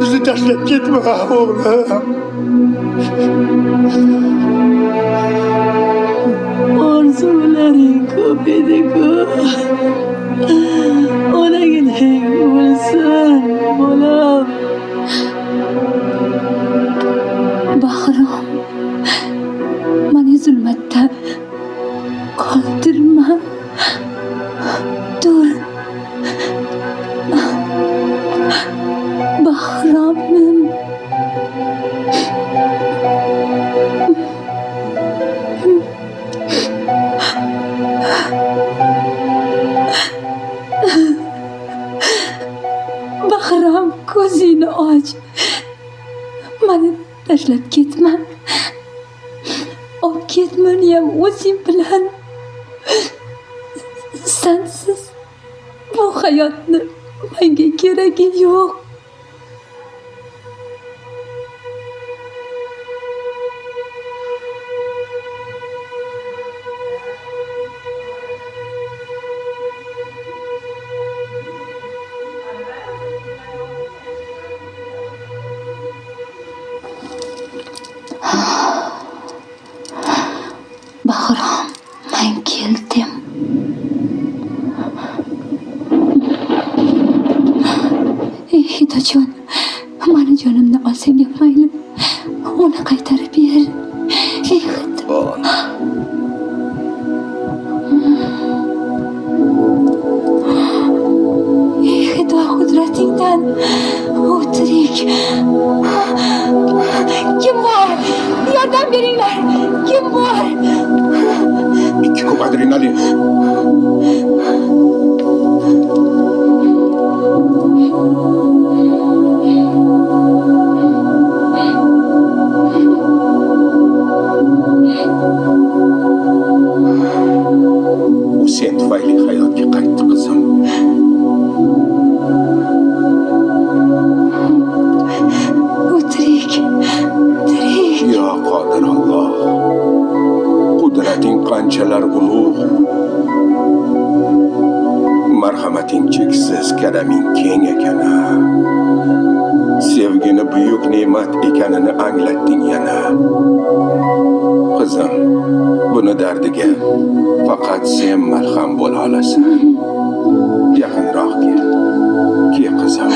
Bizni tashlab ketma, o'g'lim. Orzularing ko'p edi-ku. Onaginang o'lsin, bolam. Bahrom, mani zulmatda qoldirma. Tur. Bahromim. Bahrom, ko'zingni och. Mani tashlab ketma. Olib ketma uni ham o'zing bilan. Sensiz bu hayotni menga keragi yo'q. Bahrom, men keldim. Ey Xudojon, mani jonimni olsang ham mayli, uni qaytarib ber. Ey Xudo. Ey Xudo, qudratingdan u tirik. Kim bor? Yordam beringlar. Kim bor? 2 kub adrenalin. U sen tufayli hayotga qaytdi, qizim. U tirik. Tirik. Ya Qodir Alloh. Qudrating qanchalar ulug'. Marhamating cheksiz, karaming keng ekan-a. Sevgini buyuk ne'mat ekanini anglatding yana. Qizim, buni dardiga faqat sen malham bo'la olasan. Yaqinroq kel. Kel qizim.